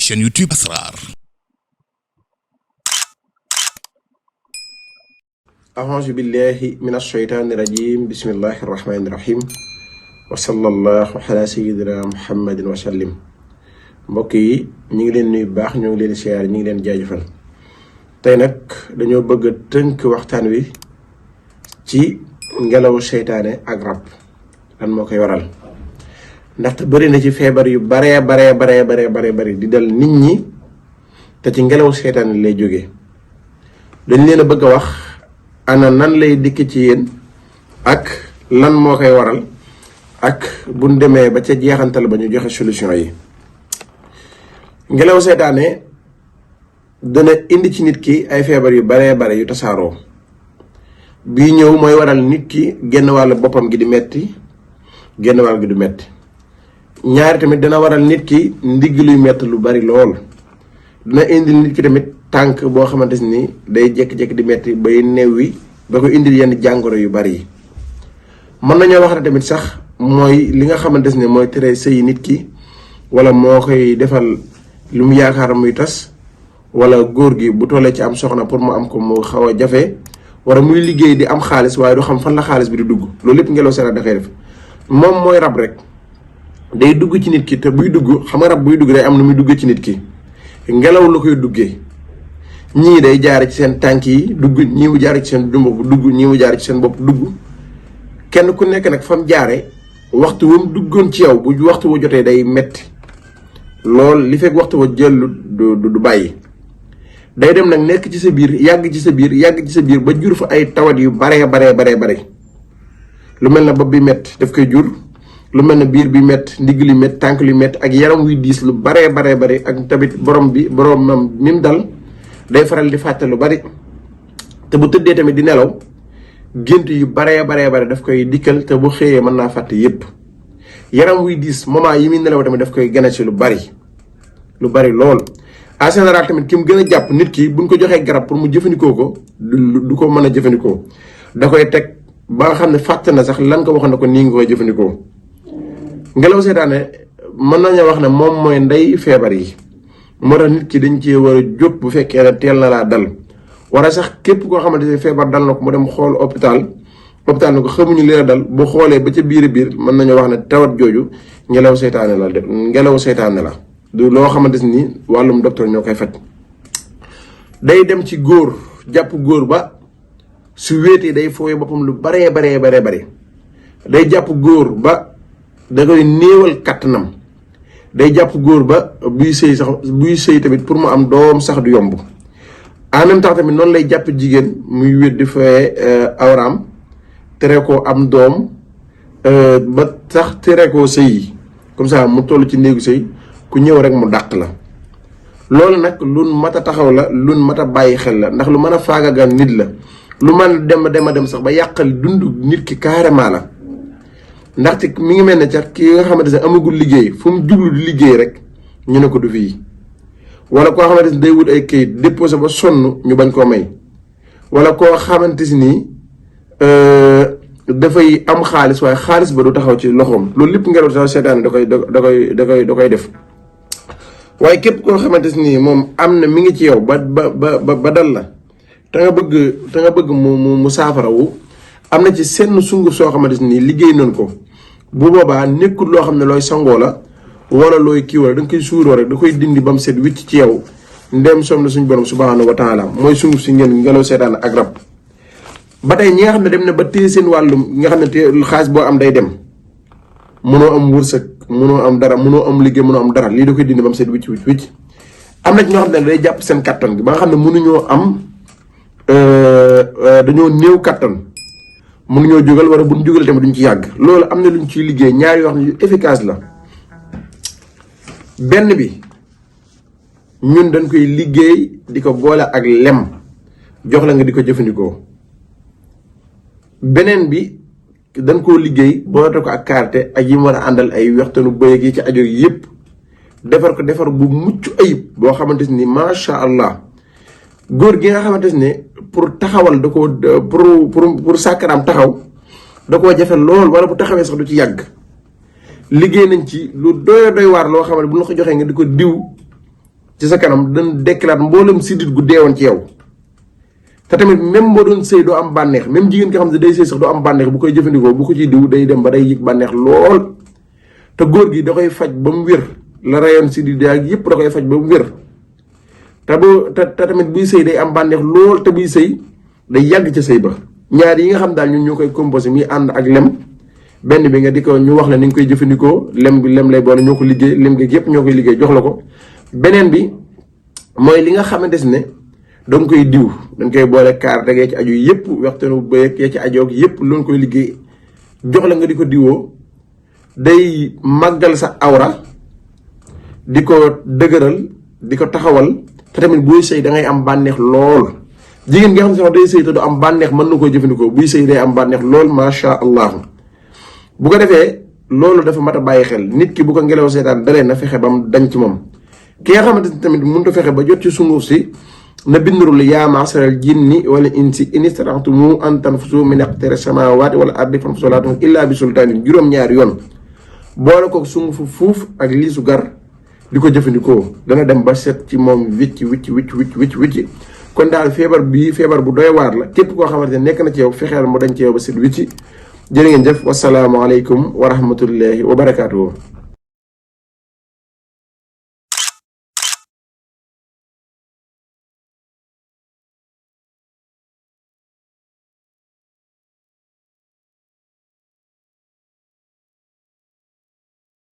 chaîne YouTube Asrar. أعوذ بالله من الشيطان الرجيم بسم الله الرحمن الرحيم وصلى الله على سيدنا محمد وسلم. mbokk yi ñu ngi leen nuyu baax ñu ngi leen siyaar ñu ngi leen jaajëfal tey nag dañoo bëgg a tënk waxtaan wi ci ngelawu seytaane ak rab lan moo koy waral ndaxte bëri na ci feebar yu bare di dal nit ñi te ci ngelawu seytaane lay jógee dañ leen a bëgg a wax ana nan lay dikk ci yéen ak lan moo koy waral ak buñ demee ba ca jeexantal ba ñu joxe solution yi. ngelaw seytaane dana indi ci nit ki ay feebar yu bare yu tasaaroo bii ñëw mooy waral nit ki genn wàll boppam gi di metti genn wàll gi du metti ñaari tamit dana waral nit ki ndigg luy metti lu bari lool dina indi nit ki tamit tànk boo xamante ni day jékki-jékki di metti bay new wi ba ko indi yenn jàngoro yu bari yi mën nañoo wax ne tamit sax mooy li nga xamante ni mooy tere sëyi nit ki wala moo koy defal lu mu yaakaar muy tas wala góor gi bu tollee ci am soxna pour mu am ko mu xaw a jafe wala muy liggéey di am xaalis waaye du xam fan la xaalis bi di dugg loolu lépp ngelaw seytaane dafay def moom mooy rab rek day dugg ci nit ki te buy dugg xam nga rab buy dugg day am nu muy duggee ci nit ki ngelaw la koy duggee ñii day jaare ci seen tànk yi dugg ñii mu jaare ci seen dumb bu dugg ñii mu jaare ci seen bopp dugg kenn ku nekk nag fa mu jaare waxtu wu mu duggoon ci yow bu waxtu wu jotee day metti lool li fekk waxtu wa jëllu du bàyyi day dem nag nekk ci sa biir yàgg ci sa biir ba jur fa ay tawat yu bare lu mel na bopp bi métti daf koy jur lu mel na biir bi métti ndigg li métti tànk li métti ak yaram wuy diis lu bare ak tamit boromam mi mu dal day faral di fàtte lu bari te bu tëddee tamit di nelaw gént yu bare daf koy dikkal te bu xëyee mën naa fàtte yépp yaram wuy diis moment yi muy nelaw tamit daf koy gën a ci lu bari lool en général tamit ki mu gën a jàpp nit ki buñ ko joxee garab pour mu jëfandikoo ko du ko mën a jëfandikoo da koy teg ba nga xam ne fàtte na sax lan ko waxoon na ko nii nga koy jëfandikoo ngelaw seytaane mën nañoo wax ne moom mooy ndey feebar yi moo tax nit ki dañ cee war a jóg bu fekkee ne teel na laa dal wala sax képp koo xamante ne feebar dal na ko mu dem xool hôpital na ko xamuñu li la dal bu xoolee ba ca biir mën nañoo wax ne tawat jooju ngelaw seytaane la du loo xamante ni wàllum docteur ñoo koy faj day dem ci góor jàpp góor ba su wéetee day fooy boppam lu baree day jàpp góor ba da koy néewal kattanam day jàpp góor ba buy sëy tamit pour mu am doom sax du yomb en même temps tamit noonu lay jàpp jigéen muy wéet di fooye awraam tere ko am doom ba sax tere ko sëy comme ça mu toll ci néegu sëy ku ñëw rek mu dàq la loolu nag lu mat a taxaw la lu mat a bàyyi xel la ndax lu mën a faagagal nit la lu mën dem sax ba yàqal dund nit ki carrément la ndaxte mi ngi mel ne ca ki nga xamante ne amagul liggéey fu mu jublu di liggéey rek ñu ne ko du fii wala koo xamante ne day wut ay këyit déposé ba sonn ñu bañ koo may wala koo xamante nii dafay am xaalis waaye xaalis ba du taxaw ci loxoom loolu lépp ngelaw seytaane da koy def waaye képp koo xamante ni moom am na mi ngi ci yow ba dal la te nga bëgg mu saafarawu am na ci senn sunguf soo xamante ni liggéey nañ ko bu boobaa nekkul loo xam ne looy sangoo la wala looy kii wala da nga koy suuroo rek da koy dindi ba mu set wicc ci yow ndem soom na suñu borom subhanahu wa taala mooy sunguf si ngeen ngelaw seytaane ak rab ba tey ñi nga xam ne dem na ba téye seen wàllum nga xam ne te xaalis boo am day dem mënoo am wërsëg mënoo am dara mënoo am liggéey mënoo am dara lii da koy dindi ba mu set wicc am na ci ñoo xam ne day jàpp seen kattan gi ba nga xam ne mënuñoo am dañoo néew kattan mënuñoo jógal wala buñ jógalee tamit duñ ci yàgg loolu am na luñ ciy liggéey ñaari yoo xam ne yu efficace la benn bi ñun dañ koy liggéey di ko boole ak lem jox la nga di ko jëfandikoo beneen bi dañ koo liggéey boole ko ak carte ak yi mu war a àndal ay waxtaanu bëy yi ci ajo yépp defar bu mucc ayib boo xamante ni macha allah góor gi nga xamante ne pour taxawal da ko pour sàkkaraam taxaw da koo jafe lool wala bu taxawee sax du ci yàgg liggéey nañ ci lu doy waar loo xam ne bu la ko joxee nga di ko diw ci sa kanam dañ déclare mboolem sidit gu deewoon ci yow. te tamit même boo doon sëy doo am bànneex même jigéen nga xam ne day sëy sax doo am bànneex bu koy jëfandikoo bu ko ciy diw day dem ba day yëg bànneex lool. te góor gi da koy faj ba mu wér la rayoon sidit ak yëpp da koy faj ba mu wér. te tamit buy sëy day am bànneex lool te buy sëy day yàgg ca sëy ba. ñaar yi nga xam daal ñun ñoo koy composé muy ànd ak lem benn bi nga di ko ñu wax la ni nga koy jëfandikoo lem bi lem lay boole ñoo ko liggéey lem gi yëpp ñoo koy liggéey jox la ko. beneen bi mooy li nga xamante ne danga koy diw dañ koy boole kaar dagee ci aju yëpp waxtaanu bëyeeg yee ci ajoog yëpp loolu koy liggéey jox la nga di ko diwoo day màggal sa awra di ko dëgëral di ko taxawal te tamit buy sëy da ngay am bànneex lool. jigéen nga xam ne sax day sëy te du am bànneex mën na koo jëfandikoo buy sëy day am bànneex lool macha allah. bu ko defee loolu dafa mat a bàyyi xel nit ki bu ko ngelaw seetaan dalee na fexe ba mu dañ ci moom. ki nga xamante ni tamit mënut a fexe ba jot ci sunguf si na bindurul yaa ma'sharal jinni wala insi in istata'tum an tanfuzu min aqtaari samaawaati wal ardi fanfuzu laa tanfuzuuna illaa bi sultaanin juróom-ñaari yoon boole ko sungufu fuuf ak liisu gar di ko jëfandikoo dana dem ba set ci moom wicc. kon daal feebar bii feebar bu doy waar la képp koo xamante ne nekk na ci yow fexeel mu dañ ci yow ba set wicc. jërë ngeen jëf wasalaamaaleykum wa rahmatullahi wa barakaatuhu.